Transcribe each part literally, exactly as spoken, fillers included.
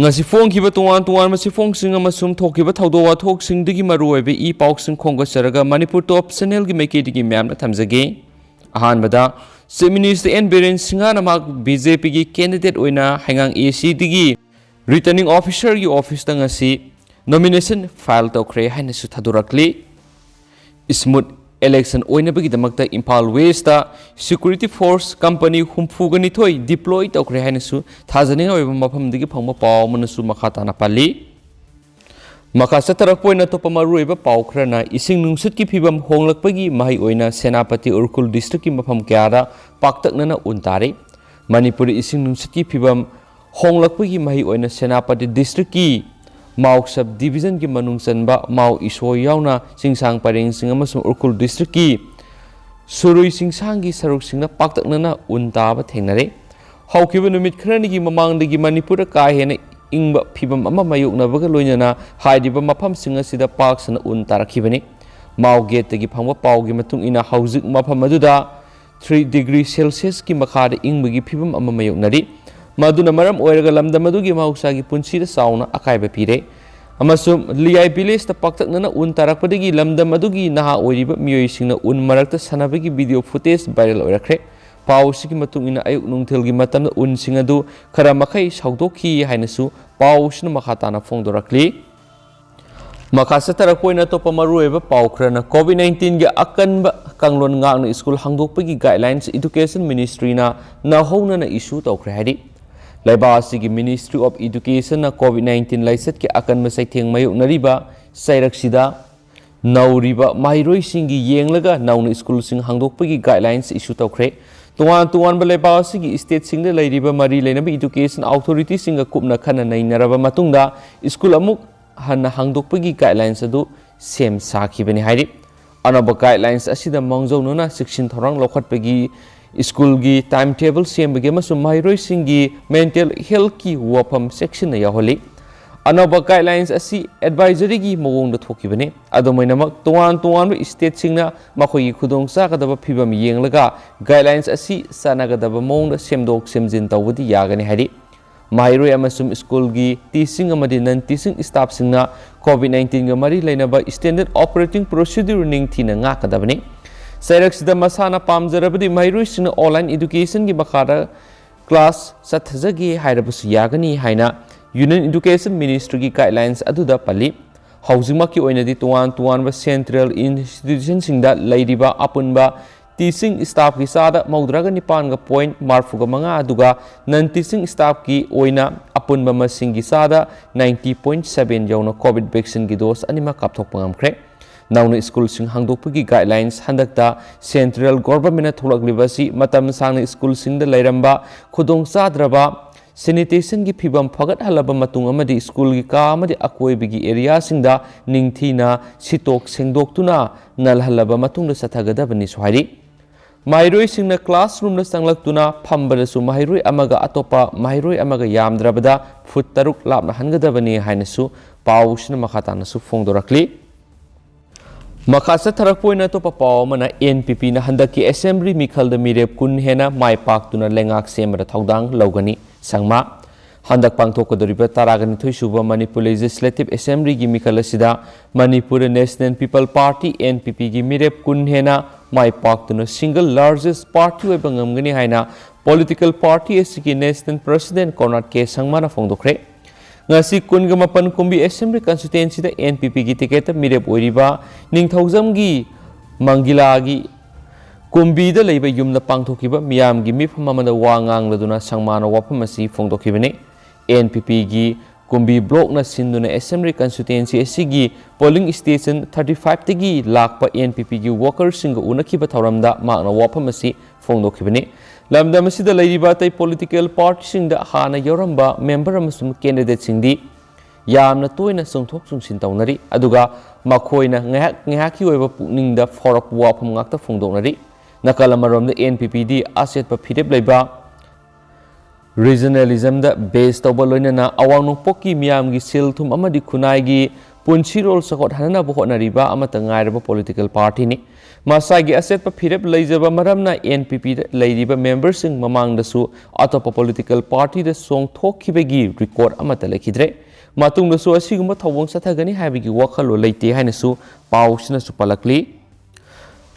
ꯉꯁꯤ ꯐꯣꯡꯈꯤꯕ ꯇꯣꯉꯥꯟ ꯇꯣꯉꯥꯟꯕ ꯆꯦꯐꯣꯡꯁꯤꯡ ꯑꯃꯁꯨꯡ ꯊꯣꯛꯈꯤꯕ ꯊꯧꯗꯣꯛ ꯋꯥꯊꯣꯛꯁꯤꯡꯗꯒꯤ ꯃꯔꯨꯑꯣꯏꯕ ꯏ ꯄꯥꯎꯁꯤꯡ ꯈꯣꯝꯒꯠꯆꯔꯒ ꯃꯅꯤꯄꯨꯔ ꯇꯣꯞ ꯆꯦꯅꯦꯜꯒꯤ ꯃꯥꯏꯀꯩꯗꯒꯤ ꯃꯌꯥꯝꯅ ꯊꯝꯖꯒꯦ꯫ ꯑꯍꯥꯟꯕꯗ, ꯆꯤꯐ ꯃꯤꯅꯤꯁꯇꯔ ꯑꯦꯟ ꯕꯤꯔꯦꯟ ꯁꯤꯡꯍꯅ ꯃꯍꯥꯛ ꯕꯤ ꯖꯦ ꯄꯤꯒꯤ ꯀꯦꯟꯗꯤꯗꯦꯠ ꯑꯣꯏꯅ ꯍꯩꯉꯥꯡ ꯑꯦ ꯁꯤꯗꯒꯤ ꯔꯤꯇꯔꯅꯤꯡ ꯑꯣꯐꯤꯁꯔꯒꯤ ꯑꯣꯐꯤꯁꯇ ꯉꯁꯤ ꯅꯣꯃꯤꯅꯦꯁꯟ ꯐꯥꯏꯜ ꯇꯧꯈ꯭ꯔꯦ ꯍꯥꯏꯅꯁꯨ ꯊꯥꯗꯣꯔꯛꯂꯤ꯫ ꯁ꯭ꯃꯨꯠ ꯏꯂꯦꯛꯁꯟ ꯑꯣꯏꯅꯕꯒꯤꯗꯃꯛꯇ Imphal west security force company ꯍꯨꯝꯐꯨꯒ ꯅꯤꯊꯣꯏ ꯗꯤꯄ꯭ꯂꯣꯏ ꯇꯧꯈ꯭ꯔꯦ ꯍꯥꯏꯅꯁꯨ ꯊꯥꯖꯅꯤꯡꯉꯥꯏ ꯑꯣꯏꯕ ꯃꯐꯝꯗꯒꯤ ꯐꯪꯕ ꯄꯥꯎ ꯑꯃꯅꯁꯨ ꯃꯈꯥ ꯇꯥꯅ ꯄꯜꯂꯤ꯫ ꯃꯈꯥ ꯆꯠꯊꯔꯛꯄ ꯑꯣꯏꯅ ꯑꯇꯣꯞꯄ ꯃꯔꯨꯑꯣꯏꯕ ꯄꯥꯎ ꯈꯔꯅ ꯏꯁꯤꯡ ꯅꯨꯡꯁꯤꯠꯀꯤ ꯐꯤꯕꯝ ꯍꯣꯡꯂꯛꯄꯒꯤ ꯃꯍꯩ ꯑꯣꯏꯅ ꯁꯦꯅꯥꯄꯇꯤ ꯎꯈ꯭ꯔꯨꯜ ꯗꯤꯁꯇ꯭ꯔꯤꯛꯀꯤ ꯃꯐꯝ ꯀꯌꯥꯗ ꯄꯥꯛꯇꯛꯅꯅ ꯎꯟ ꯇꯥꯔꯤ꯫ ꯃꯅꯤꯄꯨꯔꯗ ꯏꯁꯤꯡ ꯅꯨꯡꯁꯤꯠꯀꯤ ꯐꯤꯕꯝ ꯍꯣꯡꯂꯛꯄꯒꯤ ꯃꯍꯩ ꯑꯣꯏꯅ ꯁꯦꯅꯥꯄꯇꯤ ꯗꯤꯁꯇ꯭ꯔꯤꯛꯀꯤ ꯃꯥꯎ ꯁꯕ ꯗꯤꯕꯤꯖꯟꯒꯤ ꯃꯅꯨꯡ ꯆꯟꯕ ꯃꯥꯎ ꯏꯁꯣꯏ ꯌꯥꯎꯅ ꯆꯤꯡꯁꯥꯡ ꯄꯔꯦꯡꯁꯤꯡ ꯑꯃꯁꯨꯡ ꯎꯈ꯭ꯔꯨꯜ ꯗꯤꯁꯇ꯭ꯔꯤꯛꯀꯤ ꯁꯨꯔꯨꯏ ꯆꯤꯡꯁꯥꯡꯒꯤ ꯁꯔꯨꯛꯁꯤꯡꯗ ꯄꯥꯛꯇꯛꯅꯅ ꯎꯟ ꯇꯥꯕ ꯊꯦꯡꯅꯔꯦ꯫ ꯍꯧꯈꯤꯕ ꯅꯨꯃꯤꯠ ꯈꯔꯅꯤꯒꯤ ꯃꯃꯥꯡꯗꯒꯤ ꯃꯅꯤꯄꯨꯔꯗ ꯀꯥ ꯍꯦꯟꯅ ꯏꯪꯕ ꯐꯤꯕꯝ ꯑꯃ ꯃꯥꯌꯣꯛꯅꯕꯒ ꯂꯣꯏꯅꯅ ꯍꯥꯏꯔꯤꯕ ꯃꯐꯝꯁꯤꯡ ꯑꯁꯤꯗ ꯄꯥꯛ ꯁꯟꯅ ꯎꯟ ꯇꯥꯔꯛꯈꯤꯕꯅꯤ꯫ ꯃꯥꯎ ꯒꯦꯠꯇꯒꯤ ꯐꯪꯕ ꯄꯥꯎꯒꯤ ꯃꯇꯨꯡ ꯏꯟꯅ ꯍꯧꯖꯤꯛ ꯃꯐꯝ ꯑꯗꯨꯗ ꯊ꯭ꯔꯤ ꯗꯤꯒ꯭ꯔꯤ ꯁꯦꯜꯁꯤꯌꯁꯀꯤ ꯃꯈꯥꯗ ꯏꯪꯕꯒꯤ ꯐꯤꯕꯝ ꯑꯃ ꯃꯥꯌꯣꯛꯅꯔꯤ꯫ ꯃꯗꯨꯅ ꯃꯔꯝ ꯑꯣꯏꯔꯒ ꯂꯝꯗꯝ ꯑꯗꯨꯒꯤ ꯃꯍꯧꯁꯥꯒꯤ ꯄꯨꯟꯁꯤꯗ ꯆꯥꯎꯅ ꯑꯀꯥꯏꯕ ꯄꯤꯔꯦ꯫ ꯑꯃꯁꯨꯡ ꯂꯤꯌꯥꯏ ꯚꯤꯂꯦꯖꯇ ꯄꯥꯛꯇꯛꯅꯅ ꯎꯟ ꯇꯥꯔꯛꯄꯗꯒꯤ ꯂꯝꯗꯝ ꯑꯗꯨꯒꯤ ꯅꯍꯥ ꯑꯣꯏꯔꯤꯕ ꯃꯤꯑꯣꯏꯁꯤꯡꯅ ꯎꯟ ꯃꯔꯛꯇ ꯁꯥꯟꯅꯕꯒꯤ ꯚꯤꯗꯤꯑꯣ ꯐꯨꯇꯦꯖ ꯚꯥꯏꯔꯦꯜ ꯑꯣꯏꯔꯛꯈ꯭ꯔꯦ꯫ ꯄꯥꯎ ꯑꯁꯤꯒꯤ ꯃꯇꯨꯡ ꯏꯟꯅ ꯑꯌꯨꯛ ꯅꯨꯡꯊꯤꯜꯒꯤ ꯃꯇꯝꯗ ꯎꯟꯁꯤꯡ ꯑꯗꯨ ꯈꯔ ꯃꯈꯩ ꯁꯧꯗꯣꯛꯈꯤ ꯍꯥꯏꯅꯁꯨ ꯄꯥꯎ ꯑꯁꯤꯅ ꯃꯈꯥ ꯇꯥꯅ ꯐꯣꯡꯗꯣꯔꯛꯂꯤ꯫ ꯃꯈꯥ ꯆꯠꯊꯔꯛꯄ ꯑꯣꯏꯅ ꯑꯇꯣꯞꯄ ꯃꯔꯨꯑꯣꯏꯕ ꯄꯥꯎ ꯈꯔꯅ COVID nineteenꯒꯤ ꯑꯀꯟꯕ ꯀꯥꯡꯂꯣꯟ ꯉꯥꯛꯅ ꯁ꯭ꯀꯨꯜ ꯍꯥꯡꯗꯣꯛꯄꯒꯤ ꯒꯥꯏꯗꯂꯥꯏꯟꯁ ꯏꯗꯨꯀꯦꯁꯟ ꯃꯤꯅꯤꯁꯇ꯭ꯔꯤꯅ ꯅꯧꯍꯧꯅꯅ ꯏꯁꯨ ꯇꯧꯈ꯭ꯔꯦ ꯍꯥꯏꯔꯤ꯫ ꯂꯩꯕꯥꯛ ꯑꯁꯤꯒꯤ ꯃꯤꯅꯤꯁꯇ꯭ꯔꯤ ꯑꯣꯐ ꯏꯗꯨꯀꯦꯁꯟꯅ COVID nineteen ꯂꯥꯏꯆꯠꯀꯤ ꯑꯀꯟꯕ ꯆꯩꯊꯦꯡ ꯃꯥꯌꯣꯛꯅꯔꯤꯕ ꯆꯩꯔꯛꯁꯤꯗ ꯅꯧꯔꯤꯕ ꯃꯍꯩꯔꯣꯏꯁꯤꯡꯒꯤ ꯌꯦꯡꯂꯒ ꯅꯧꯅ ꯁ꯭ꯀꯨꯜꯁꯤꯡ ꯍꯥꯡꯗꯣꯛꯄꯒꯤ ꯒꯥꯏꯗꯂꯥꯏꯟꯁ ꯏꯁꯨ ꯇꯧꯈ꯭ꯔꯦ꯫ ꯇꯣꯉꯥꯟ ꯇꯣꯉꯥꯟꯕ ꯂꯩꯕꯥꯛ ꯑꯁꯤꯒꯤ ꯁ꯭ꯇꯦꯠꯁꯤꯡꯗ ꯂꯩꯔꯤꯕ ꯃꯔꯤ ꯂꯩꯅꯕ ꯏꯗꯨꯀꯦꯁꯟ ꯑꯣꯊꯣꯔꯤꯇꯤꯁꯤꯡꯒ ꯀꯨꯞꯅ ꯈꯟꯅ ꯅꯩꯅꯔꯕ ꯃꯇꯨꯡꯗ ꯁ꯭ꯀꯨꯜ ꯑꯃꯨꯛ ꯍꯟꯅ ꯍꯥꯡꯗꯣꯛꯄꯒꯤ ꯒꯥꯏꯗꯂꯥꯏꯟꯁ ꯑꯗꯨ ꯁꯦꯝ ꯁꯥꯈꯤꯕꯅꯤ ꯍꯥꯏꯔꯤ꯫ ꯑꯅꯧꯕ ꯒꯥꯏꯗꯂꯥꯏꯟꯁ ꯑꯁꯤꯗ ꯃꯥꯡꯖꯧꯅꯅ ꯆꯦꯛꯁꯤꯟ ꯊꯧꯔꯥꯡ ꯂꯧꯈꯠꯄꯒꯤ ꯁ꯭ꯀꯨꯜꯒꯤ ꯇꯥꯏꯝ ꯇꯦꯕꯜ ꯁꯦꯝꯕꯒꯤ ꯑꯃꯁꯨꯡ ꯃꯍꯩꯔꯣꯏꯁꯤꯡꯒꯤ ꯃꯦꯟꯇꯦꯜ ꯍꯦꯜꯊꯀꯤ ꯋꯥꯐꯝ ꯆꯦꯛꯁꯤꯟꯅ ꯌꯥꯎꯍꯜꯂꯤ꯫ ꯑꯅꯧꯕ ꯒꯥꯏꯗꯂꯥꯏꯟꯁ ꯑꯁꯤ ꯑꯦꯗꯚꯥꯏꯖꯔꯤꯒꯤ ꯃꯑꯣꯡꯗ ꯊꯣꯛꯈꯤꯕꯅꯤ꯫ ꯑꯗꯨꯝ ꯑꯣꯏꯅꯃꯛ, ꯇꯣꯉꯥꯟ ꯇꯣꯉꯥꯟꯕ ꯁ꯭ꯇꯦꯠꯁꯤꯡꯅ ꯃꯈꯣꯏꯒꯤ ꯈꯨꯗꯣꯡꯆꯥꯒꯗꯕ ꯐꯤꯕꯝ ꯌꯦꯡꯂꯒ ꯒꯥꯏꯗꯂꯥꯏꯟꯁ ꯑꯁꯤ ꯆꯥꯟꯅꯒꯗꯕ ꯃꯑꯣꯡꯗ ꯁꯦꯝꯗꯣꯛ ꯁꯦꯝꯖꯤꯟ ꯇꯧꯕꯗꯤ ꯌꯥꯒꯅꯤ ꯍꯥꯏꯔꯤ꯫ ꯃꯍꯩꯔꯣꯏ ꯑꯃꯁꯨꯡ ꯁ꯭ꯀꯨꯜꯒꯤ teaching ꯑꯃꯗꯤ non teaching staffꯁꯤꯡꯅ COVID nineteenꯒ ꯃꯔꯤ ꯂꯩꯅꯕ standard operating procedure ꯅꯤꯡꯊꯤꯅ ꯉꯥꯛꯀꯗꯕꯅꯤ꯫ ꯆꯩꯔꯛꯁꯤꯗ ꯃꯁꯥꯅ ꯄꯥꯝꯖꯔꯕꯗꯤ ꯃꯍꯩꯔꯣꯏꯁꯤꯡꯅ online educationꯒꯤ ꯃꯈꯥꯗ class ꯆꯠꯊꯖꯒꯦ ꯍꯥꯏꯔꯕꯁꯨ ꯌꯥꯒꯅꯤ ꯍꯥꯏꯅ Union Education Ministryꯒꯤ guidelines ꯑꯗꯨꯗ ꯄꯜꯂꯤ꯫ ꯍꯧꯖꯤꯛꯃꯛꯀꯤ ꯑꯣꯏꯅꯗꯤ ꯇꯣꯉꯥꯟ ꯇꯣꯉꯥꯟꯕ central institutionꯁꯤꯡꯗ ꯂꯩꯔꯤꯕ ꯑꯄꯨꯟꯕ teaching staffꯀꯤ ꯆꯥꯗ ꯃꯧꯗ꯭ꯔꯥꯒ ꯅꯤꯄꯥꯟꯒ point ꯃꯔꯤꯐꯨꯒ ꯃꯉꯥ ꯑꯗꯨꯒ non teaching staffꯀꯤ ꯑꯣꯏꯅ ꯑꯄꯨꯟꯕ ꯃꯁꯤꯡꯒꯤ ꯆꯥꯗ ninety point seven ꯌꯧꯅ COVID vaccineꯒꯤ dose ꯑꯅꯤꯃꯛ ꯀꯥꯞꯊꯣꯛꯄ ꯉꯝꯈ꯭ꯔꯦ꯫ ꯅꯧꯅ ꯁ꯭ꯀꯨꯜꯁꯤꯡ ꯍꯥꯡꯗꯣꯛꯄꯒꯤ guidelines ꯍꯟꯗꯛꯇ central governmentꯅ ꯊꯣꯛꯂꯛꯂꯤꯕ ꯑꯁꯤ ꯃꯇꯝ ꯁꯥꯡꯅ ꯁ꯭ꯀꯨꯜꯁꯤꯡꯗ ꯂꯩꯔꯝꯕ ꯈꯨꯗꯣꯡꯆꯥꯗ꯭ꯔꯕ, sanitationꯒꯤ ꯐꯤꯚꯝ ꯐꯒꯠꯍꯜꯂꯕ ꯃꯇꯨꯡ ꯑꯃꯗꯤ ꯁ꯭ꯀꯨꯜꯒꯤ ꯀꯥ ꯑꯃꯗꯤ ꯑꯀꯣꯏꯕꯒꯤ areaꯁꯤꯡꯗ ꯅꯤꯡꯊꯤꯅ ꯁꯤꯠꯇꯣꯛ ꯁꯦꯡꯗꯣꯛꯇꯨꯅ ꯅꯜꯍꯜꯂꯕ ꯃꯇꯨꯡꯗ ꯆꯠꯊꯒꯗꯕꯅꯤꯁꯨ ꯍꯥꯏꯔꯤ꯫ ꯃꯍꯩꯔꯣꯏꯁꯤꯡꯅ classroomꯗ ꯆꯪꯂꯛꯇꯨꯅ ꯐꯝꯕꯗꯁꯨ ꯃꯍꯩꯔꯣꯏ ꯑꯃꯒ ꯑꯇꯣꯞꯄ ꯃꯍꯩꯔꯣꯏ ꯑꯃꯒ ꯌꯥꯝꯗ꯭ꯔꯕꯗ foot ꯇꯔꯨꯛ ꯂꯥꯞꯅꯍꯟꯒꯗꯕꯅꯤ ꯍꯥꯏꯅꯁꯨ ꯄꯥꯎꯁꯤꯅ ꯃꯈꯥ ꯇꯥꯅꯁꯨ ꯐꯣꯡꯗꯣꯔꯛꯂꯤ꯫ ꯃꯈꯥ ꯆꯠꯊꯔꯛꯄ ꯑꯣꯏꯅ ꯑꯇꯣꯞꯄ ꯄꯥꯎ ꯑꯃꯅ, NPPꯅ ꯍꯟꯗꯛꯀꯤ assembly ꯃꯤꯈꯜꯗ ꯃꯤꯔꯦꯞ ꯀꯨꯟ ꯍꯦꯟꯅ ꯃꯥꯏ ꯄꯥꯛꯇꯨꯅ ꯂꯩꯉꯥꯛ ꯁꯦꯝꯕꯗ ꯊꯧꯗꯥꯡ ꯂꯧꯒꯅꯤ꯫ ꯁꯪꯃꯥ꯫ ꯍꯟꯗꯛ ꯄꯥꯡꯊꯣꯛꯀꯗꯧꯔꯤꯕ ꯇꯔꯥꯒ ꯅꯤꯊꯣꯏ ꯁꯨꯕ Manipur Legislative Assemblyꯒꯤ ꯃꯤꯈꯜ ꯑꯁꯤꯗ ꯃꯅꯤꯄꯨꯔꯗ National People Party, NPPꯒꯤ ꯃꯤꯔꯦꯞ ꯀꯨꯟ ꯍꯦꯟꯅ ꯃꯥꯏ ꯄꯥꯛꯇꯨꯅ single largest party ꯑꯣꯏꯕ ꯉꯝꯒꯅꯤ ꯍꯥꯏꯅ political party ꯑꯁꯤꯒꯤ National President Conrad K ꯁꯪꯃꯥꯅ ꯐꯣꯡꯗꯣꯛꯈ꯭ꯔꯦ꯫ ꯉꯁꯤ ꯀꯨꯟꯒ ꯃꯥꯄꯟ ꯀꯨꯝꯕꯤ Assembly Constituencyꯗ NPPꯒꯤ ticketꯇ ꯃꯤꯔꯦꯞ ꯑꯣꯏꯔꯤꯕ ꯅꯤꯡꯊꯧꯖꯝꯒꯤ ꯃꯪꯒꯤꯂꯥꯒꯤ ꯀꯨꯝꯕꯤꯗ ꯂꯩꯕ ꯌꯨꯝꯗ ꯄꯥꯡꯊꯣꯛꯈꯤꯕ ꯃꯤꯌꯥꯝꯒꯤ ꯃꯤꯐꯝ ꯑꯃꯗ ꯋꯥ ꯉꯥꯡꯂꯗꯨꯅ ꯁꯪꯃꯥꯅ ꯋꯥꯐꯝ ꯑꯁꯤ ꯐꯣꯡꯗꯣꯛꯈꯤꯕꯅꯤ꯫ NPPꯒꯤ ꯀꯨꯝꯕꯤ blockꯅ ꯁꯤꯟꯗꯨꯅ Assembly Constituency ꯑꯁꯤꯒꯤ polling station thirty fiveꯇꯒꯤ ꯂꯥꯛꯄ NPPꯒꯤ workerꯁꯤꯡꯒ ꯎꯅꯈꯤꯕ ꯊꯧꯔꯝꯗ ꯃꯍꯥꯛꯅ ꯋꯥꯐꯝ ꯑꯁꯤ ꯐꯣꯡꯗꯣꯛꯈꯤꯕꯅꯤ꯫ ꯂꯝꯗꯝ ꯑꯁꯤꯗ ꯂꯩꯔꯤꯕ ꯑꯇꯩ political partyꯁꯤꯡꯗ ꯍꯥꯟꯅ ꯌꯥꯎꯔꯝꯕ member ꯑꯃꯁꯨꯡ candidateꯁꯤꯡꯗꯤ ꯌꯥꯝꯅ ꯇꯣꯏꯅ ꯆꯣꯡꯊꯣꯛ ꯆꯣꯡꯁꯤꯟ ꯇꯧꯅꯔꯤ, ꯑꯗꯨꯒ ꯃꯈꯣꯏꯅ ꯉꯥꯏꯍꯥꯛ ꯉꯥꯏꯍꯥꯛꯀꯤ ꯑꯣꯏꯕ ꯄꯨꯛꯅꯤꯡꯗ ꯐꯥꯎꯔꯛꯄ ꯋꯥꯐꯝ ꯉꯥꯛꯇ ꯐꯣꯡꯗꯣꯛꯅꯔꯤ꯫ ꯅꯥꯀꯜ ꯑꯃꯔꯣꯝꯗ NPPꯗꯤ ꯑꯆꯦꯠꯄ ꯐꯤꯔꯦꯞ ꯂꯩꯕ regionalismꯗ base ꯇꯧꯕ, ꯂꯣꯏꯅꯅ ꯑꯋꯥꯡ ꯅꯣꯡꯄꯣꯛꯀꯤ ꯃꯤꯌꯥꯝꯒꯤ ꯁꯦꯜ ꯊꯨꯝ ꯑꯃꯗꯤ ꯈꯨꯟꯅꯥꯏꯒꯤ ꯄꯨꯟꯁꯤꯔꯣꯜ ꯆꯥꯎꯈꯠꯍꯟꯅꯕ ꯍꯣꯠꯅꯔꯤꯕ ꯑꯃꯠꯇ ꯉꯥꯏꯔꯕ ꯄꯣꯂꯤꯇꯤꯀꯦꯜ ꯄꯥꯔꯇꯤꯅꯤ꯫ ꯃꯁꯥꯒꯤ ꯑꯆꯦꯠꯄ ꯐꯤꯔꯦꯞ ꯂꯩꯖꯕ ꯃꯔꯝꯅ ꯑꯦꯟ ꯄꯤ ꯄꯤꯗ ꯂꯩꯔꯤꯕ ꯃꯦꯝꯕꯔꯁꯤꯡ ꯃꯃꯥꯡꯗꯁꯨ ꯑꯇꯣꯞꯄ ꯄꯣꯂꯤꯇꯤꯀꯦꯜ ꯄꯥꯔꯇꯤꯗ ꯆꯣꯡꯊꯣꯛꯈꯤꯕꯒꯤ ꯔꯦꯀꯣꯔꯗ ꯑꯃꯠꯇ ꯂꯩꯈꯤꯗ꯭ꯔꯦ꯫ ꯃꯇꯨꯡꯗꯁꯨ ꯑꯁꯤꯒꯨꯝꯕ ꯊꯧꯑꯣꯡ ꯆꯠꯊꯒꯅꯤ ꯍꯥꯏꯕꯒꯤ ꯋꯥꯈꯜꯂꯣꯟ ꯂꯩꯇꯦ ꯍꯥꯏꯅꯁꯨ ꯄꯥꯎꯁꯤꯅꯁꯨ ꯄꯜꯂꯛꯂꯤ꯫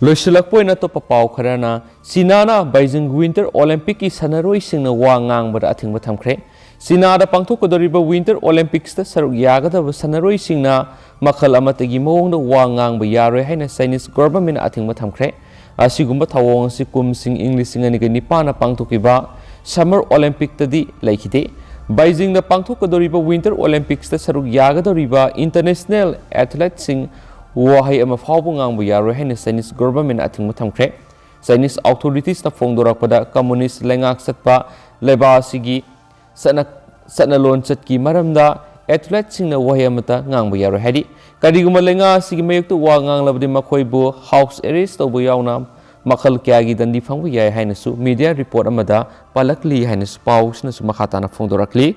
ꯂꯣꯏꯁꯤꯜꯂꯛꯄ ꯑꯣꯏꯅ ꯑꯇꯣꯞꯄ ꯄꯥꯎ ꯈꯔꯅ, ꯆꯤꯅꯥꯅ ꯕꯩꯖꯤꯡ ꯋꯤꯟꯇꯔ ꯑꯣꯂꯦꯝꯄꯤꯛꯀꯤ ꯁꯥꯟꯅꯔꯣꯏꯁꯤꯡꯅ ꯋꯥ ꯉꯥꯡꯕꯗ ꯑꯊꯤꯡꯕ ꯊꯝꯈ꯭ꯔꯦ꯫ ꯆꯤꯅꯥꯗ ꯄꯥꯡꯊꯣꯛꯀꯗꯧꯔꯤꯕ ꯋꯤꯟꯇꯔ ꯑꯣꯂꯦꯝꯄꯤꯛꯁꯇ ꯁꯔꯨꯛ ꯌꯥꯒꯗꯕ ꯁꯥꯟꯅꯔꯣꯏꯁꯤꯡꯅ ꯃꯈꯜ ꯑꯃꯠꯇꯒꯤ ꯃꯑꯣꯡꯗ ꯋꯥ ꯉꯥꯡꯕ ꯌꯥꯔꯣꯏ ꯍꯥꯏꯅ ꯆꯥꯏꯅꯤꯁ ꯒꯣꯚꯔꯟꯃꯦꯟꯠꯅ ꯑꯊꯤꯡꯕ ꯊꯝꯈ꯭ꯔꯦ꯫ ꯑꯁꯤꯒꯨꯝꯕ ꯊꯧꯑꯣꯡ ꯑꯁꯤ ꯀꯨꯝꯁꯤꯡ ꯏꯪ ꯂꯤꯁꯤꯡ ꯑꯅꯤꯒ ꯅꯤꯄꯥꯟꯗ ꯄꯥꯡꯊꯣꯛꯈꯤꯕ ꯁꯝꯃꯔ ꯑꯣꯂꯦꯝꯄꯤꯛꯇꯗꯤ ꯂꯩꯈꯤꯗꯦ꯫ ꯕꯩꯖꯤꯡꯗ ꯄꯥꯡꯊꯣꯛꯀꯗꯧꯔꯤꯕ ꯋꯤꯟꯇꯔ ꯑꯣꯂꯦꯝꯄꯤꯛꯁꯇ ꯁꯔꯨꯛ ꯌꯥꯒꯗꯧꯔꯤꯕ ꯏꯟꯇꯔꯅꯦꯁꯅꯦꯜ ꯑꯦꯊꯂꯦꯠꯁꯤꯡ ꯋꯥꯍꯩ ꯑꯃ ꯐꯥꯎꯕ ꯉꯥꯡꯕ ꯌꯥꯔꯣꯏ ꯍꯥꯏꯅ ꯆꯥꯏꯅꯤꯁ ꯒꯣꯚꯔꯟꯃꯦꯟꯠꯅ ꯑꯊꯤꯡꯕ ꯊꯝꯈ꯭ꯔꯦ꯫ ꯆꯥꯏꯅꯤꯁ ꯑꯣꯊꯣꯔꯤꯇꯤꯁꯅ ꯐꯣꯡꯗꯣꯔꯛꯄꯗ, ꯀꯝꯃꯨꯅꯤꯁ꯭ꯠ ꯂꯩꯉꯥꯛ ꯆꯠꯄ ꯂꯩꯕꯥꯛ ꯑꯁꯤꯒ ꯆꯠꯅ, ꯆꯠꯅ ꯂꯣꯟꯆꯠꯀꯤ ꯃꯔꯝꯗ ꯑꯦꯊꯂꯦꯠꯁꯤꯡꯅ ꯋꯥꯍꯩ ꯑꯃꯠꯇ ꯉꯥꯡꯕ ꯌꯥꯔꯣꯏ ꯍꯥꯏꯔꯤ꯫ ꯀꯔꯤꯒꯨꯝꯕ ꯂꯩꯉꯥꯛ ꯑꯁꯤꯒꯤ ꯃꯥꯌꯣꯛꯇ ꯋꯥ ꯉꯥꯡꯂꯕꯗꯤ ꯃꯈꯣꯏꯕꯨ ꯍꯥꯎꯁ ꯑꯦꯔꯦꯁ꯭ꯠ ꯇꯧꯕ ꯌꯥꯎꯅ ꯃꯈꯜ ꯀꯌꯥꯒꯤ ꯗꯟꯗꯤ ꯐꯪꯕ ꯌꯥꯏ ꯍꯥꯏꯅꯁꯨ ꯃꯤꯗꯤꯌꯥ ꯔꯤꯄꯣꯔꯠ ꯑꯃꯗ ꯄꯜꯂꯛꯂꯤ ꯍꯥꯏꯅꯁꯨ ꯄꯥꯎꯁꯤꯅꯁꯨ ꯃꯈꯥ ꯇꯥꯅ ꯐꯣꯡꯗꯣꯔꯛꯂꯤ꯫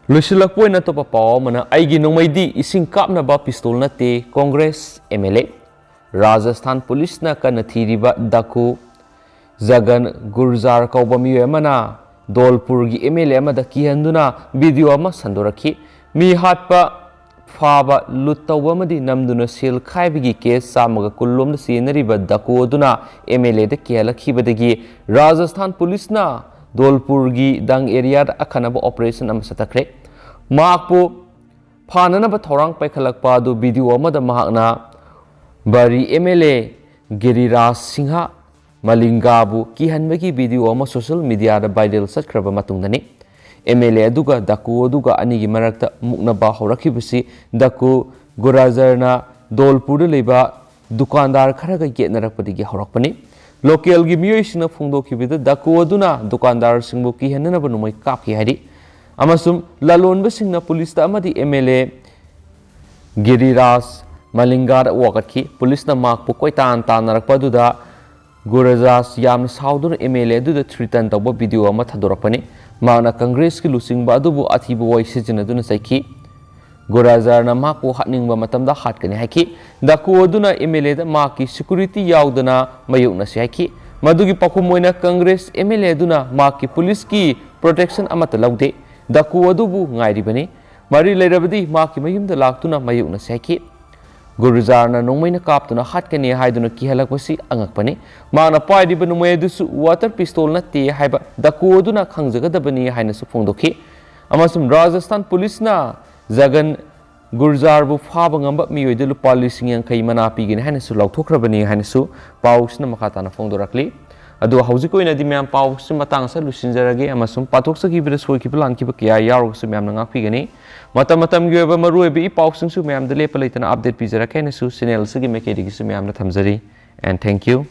ꯂꯣꯏꯁꯤꯜꯂꯛꯄ ꯑꯣꯏꯅ ꯑꯇꯣꯞꯄ ꯄꯥꯎ ꯑꯃꯅ, ꯑꯩꯒꯤ ꯅꯣꯡꯃꯩꯗꯤ ꯏꯁꯤꯡ ꯀꯥꯞꯅꯕ ꯄꯤꯁꯇꯣꯜ ꯅꯠꯇꯦ, ꯀꯣꯡꯒ꯭ꯔꯦꯁ ꯑꯦꯝ ꯑꯦꯜ ꯑꯦ꯫ ꯔꯥꯖꯁꯊꯥꯟ ꯄꯨꯂꯤꯁꯅ ꯀꯟꯅ ꯊꯤꯔꯤꯕ ꯗꯥꯀꯨ ꯖꯒꯟ ꯒꯨꯔꯖꯥꯔ ꯀꯧꯕ ꯃꯤꯑꯣꯏ ꯑꯃꯅ ꯙꯣꯜꯄꯨꯔꯒꯤ ꯑꯦꯝ ꯑꯦꯜ ꯑꯦ ꯑꯃꯗ ꯀꯤꯍꯟꯗꯨꯅ ꯚꯤꯗꯤꯑꯣ ꯑꯃ ꯁꯟꯗꯣꯔꯛꯈꯤ꯫ ꯃꯤ ꯍꯥꯠꯄ, ꯐꯥꯕ, ꯂꯨꯠ ꯇꯧꯕ ꯑꯃꯗꯤ ꯅꯝꯗꯨꯅ ꯁꯦꯜ ꯈꯥꯏꯕꯒꯤ ꯀꯦꯁ ꯆꯥꯝꯃꯒ ꯀꯨꯟ ꯂꯣꯝꯗ ꯆꯦꯟꯅꯔꯤꯕ ꯗꯥꯀꯨ ꯑꯗꯨꯅ ꯑꯦꯝ ꯑꯦꯜ ꯑꯦꯗ ꯀꯤꯍꯜꯂꯛꯈꯤꯕꯗꯒꯤ ꯔꯥꯖꯁꯊꯥꯟ ꯄꯨꯂꯤꯁꯅ ꯙꯣꯜꯄꯨꯔꯒꯤ ꯗꯪ ꯑꯦꯔꯤꯌꯥꯗ ꯑꯈꯟꯅꯕ ꯑꯣꯄꯔꯦꯁꯟ ꯑꯃ ꯆꯠꯊꯈ꯭ꯔꯦ꯫ ꯃꯍꯥꯛꯄꯨ ꯐꯥꯅꯅꯕ ꯊꯧꯔꯥꯡ ꯄꯥꯏꯈꯠꯂꯛꯄ ꯑꯗꯨ ꯚꯤꯗꯤꯑꯣ ꯑꯃꯗ ꯃꯍꯥꯛꯅ ꯕꯔꯤ M L A Giriraj Singh ꯃꯂꯤꯡꯒꯥꯕꯨ ꯀꯤꯍꯟꯕꯒꯤ ꯚꯤꯗꯤꯑꯣ ꯑꯃ ꯁꯣꯁꯤꯌꯦꯜ ꯃꯤꯗꯤꯌꯥꯗ ꯚꯥꯏꯔꯦꯜ ꯆꯠꯈ꯭ꯔꯕ ꯃꯇꯨꯡꯗꯅꯤ꯫ ꯑꯦꯝ ꯑꯦꯜ ꯑꯦ ꯑꯗꯨꯒ ꯗꯥꯀꯨ ꯑꯗꯨꯒ ꯑꯅꯤꯒꯤ ꯃꯔꯛꯇ ꯃꯨꯛꯅꯕ ꯍꯧꯔꯛꯈꯤꯕꯁꯤ ꯗꯥꯀꯨ ꯒꯨꯔꯖꯥꯔꯅ ꯙꯣꯜꯄꯨꯔꯗ ꯂꯩꯕ ꯗꯨꯀꯥꯟꯗꯥꯔ ꯈꯔꯒ ꯌꯦꯠꯅꯔꯛꯄꯗꯒꯤ ꯍꯧꯔꯛꯄꯅꯤ꯫ ꯂꯣꯀꯦꯜꯒꯤ ꯃꯤꯑꯣꯏꯁꯤꯡꯅ ꯐꯣꯡꯗꯣꯛꯈꯤꯕꯗ, ꯗꯥꯀꯨ ꯑꯗꯨꯅ ꯗꯨꯀꯥꯟꯗꯥꯔꯁꯤꯡꯕꯨ ꯀꯤꯍꯟꯅꯅꯕ ꯅꯣꯡꯃꯩ ꯀꯥꯞꯈꯤ ꯍꯥꯏꯔꯤ꯫ ꯑꯃꯁꯨꯡ ꯂꯂꯣꯟꯕꯁꯤꯡꯅ ꯄꯨꯂꯤꯁꯇ ꯑꯃꯗꯤ ꯑꯦꯝ ꯑꯦꯜ ꯑꯦ ꯒꯤꯔꯤꯔꯥꯖ ꯃꯂꯤꯡꯒꯥꯗ ꯋꯥꯀꯠꯈꯤ꯫ ꯄꯨꯂꯤꯁꯅ ꯃꯍꯥꯛꯄꯨ ꯀꯣꯏꯇꯥꯟ ꯇꯥꯟꯅꯔꯛꯄ ꯑꯗꯨꯗ ꯒꯨꯔꯖꯥꯁ ꯌꯥꯝꯅ ꯁꯥꯎꯗꯨꯅ ꯑꯦꯝ ꯑꯦꯜ ꯑꯦ ꯑꯗꯨꯗ ꯊ꯭ꯔꯤꯇꯟ ꯇꯧꯕ ꯚꯤꯗꯤꯑꯣ ꯑꯃ ꯊꯥꯗꯣꯔꯛꯄꯅꯤ꯫ ꯃꯍꯥꯛꯅ ꯀꯪꯒ꯭ꯔꯦꯁꯀꯤ ꯂꯨꯆꯤꯡꯕ ꯑꯗꯨꯕꯨ ꯑꯊꯤꯕ ꯋꯥꯍꯩ ꯁꯤꯖꯤꯟꯅꯗꯨꯅ ꯆꯩꯈꯤ꯫ ꯒꯨꯔꯖꯥꯔꯅ ꯃꯍꯥꯛꯄꯨ ꯍꯥꯠꯅꯤꯡꯕ ꯃꯇꯝꯗ ꯍꯥꯠꯀꯅꯤ ꯍꯥꯏꯈꯤ꯫ ꯗꯥꯀꯨ ꯑꯗꯨꯅ MLAꯗ ꯃꯍꯥꯛꯀꯤ security ꯌꯥꯎꯗꯅ ꯃꯥꯌꯣꯛꯅꯁꯤ ꯍꯥꯏꯈꯤ꯫ ꯃꯗꯨꯒꯤ ꯄꯥꯎꯈꯨꯝ ꯑꯣꯏꯅ Congress MLA ꯑꯗꯨꯅ ꯃꯍꯥꯛꯀꯤ ꯄꯨꯂꯤꯁꯀꯤ protection ꯑꯃꯠꯇ ꯂꯧꯗꯦ꯫ ꯗꯥꯀꯨ ꯑꯗꯨꯕꯨ ꯉꯥꯏꯔꯤꯕꯅꯤ꯫ ꯃꯔꯤ ꯂꯩꯔꯕꯗꯤ ꯃꯍꯥꯛꯀꯤ ꯃꯌꯨꯝꯗ ꯂꯥꯛꯇꯨꯅ ꯃꯥꯌꯣꯛꯅꯁꯤ ꯍꯥꯏꯈꯤ꯫ ꯒꯨꯔꯖꯥꯔꯅ ꯅꯣꯡꯃꯩꯅ ꯀꯥꯞꯇꯨꯅ ꯍꯥꯠꯀꯅꯤ ꯍꯥꯏꯗꯨꯅ ꯀꯤꯍꯜꯂꯛꯄꯁꯤ ꯑꯉꯛꯄꯅꯤ꯫ ꯃꯍꯥꯛꯅ ꯄꯥꯏꯔꯤꯕ ꯅꯣꯡꯃꯩ ꯑꯗꯨꯁꯨ water pistol ꯅꯠꯇꯦ ꯍꯥꯏꯕ ꯗꯥꯀꯨ ꯑꯗꯨꯅ ꯈꯪꯖꯒꯗꯕꯅꯤ ꯍꯥꯏꯅꯁꯨ ꯐꯣꯡꯗꯣꯛꯈꯤ꯫ ꯑꯃꯁꯨꯡ ꯔꯥꯖꯁꯊꯥꯟ ꯄꯨꯂꯤꯁꯅ ꯖꯒꯟ ꯒꯨꯔꯖꯥꯔꯕꯨ ꯐꯥꯕ ꯉꯝꯕ ꯃꯤꯑꯣꯏꯗ ꯂꯨꯄꯥ ꯂꯤꯁꯤꯡ ꯌꯥꯡꯈꯩ ꯃꯅꯥ ꯄꯤꯒꯅꯤ ꯍꯥꯏꯅꯁꯨ ꯂꯥꯎꯊꯣꯛꯈ꯭ꯔꯕꯅꯤ ꯍꯥꯏꯅꯁꯨ ꯄꯥꯎꯁꯤꯅ ꯃꯈꯥ ꯇꯥꯅ ꯐꯣꯡꯗꯣꯔꯛꯂꯤ꯫ ꯑꯗꯣ ꯍꯧꯖꯤꯛꯀꯤ ꯑꯣꯏꯅꯗꯤ ꯃꯌꯥꯝ ꯄꯥꯎꯁꯤ ꯃꯇꯥꯡ ꯑꯁꯤꯗ ꯂꯣꯏꯁꯤꯟꯖꯔꯒꯦ, ꯑꯃꯁꯨꯡ ꯄꯥꯊꯣꯛꯆꯈꯤꯕꯗ ꯁꯣꯏꯈꯤꯕ ꯂꯥꯟꯈꯤꯕ ꯀꯌꯥ ꯌꯥꯎꯔꯒꯁꯨ ꯃꯌꯥꯝꯅ ꯉꯥꯛꯄꯤꯒꯅꯤ꯫ ꯃꯇꯝ ꯃꯇꯝꯒꯤ ꯑꯣꯏꯕ ꯃꯔꯨꯑꯣꯏꯕ ꯏ ꯄꯥꯎꯁꯤꯡꯁꯨ ꯃꯌꯥꯝꯗ ꯂꯦꯞꯄ ꯂꯩꯇꯅ update ꯄꯤꯖꯔꯛꯀꯦ ꯍꯥꯏꯅꯁꯨ channel ꯑꯁꯤꯒꯤ ꯃꯥꯏꯀꯩꯗꯒꯤꯁꯨ ꯃꯌꯥꯝꯅ ꯊꯝꯖꯔꯤ꯫ And thank you.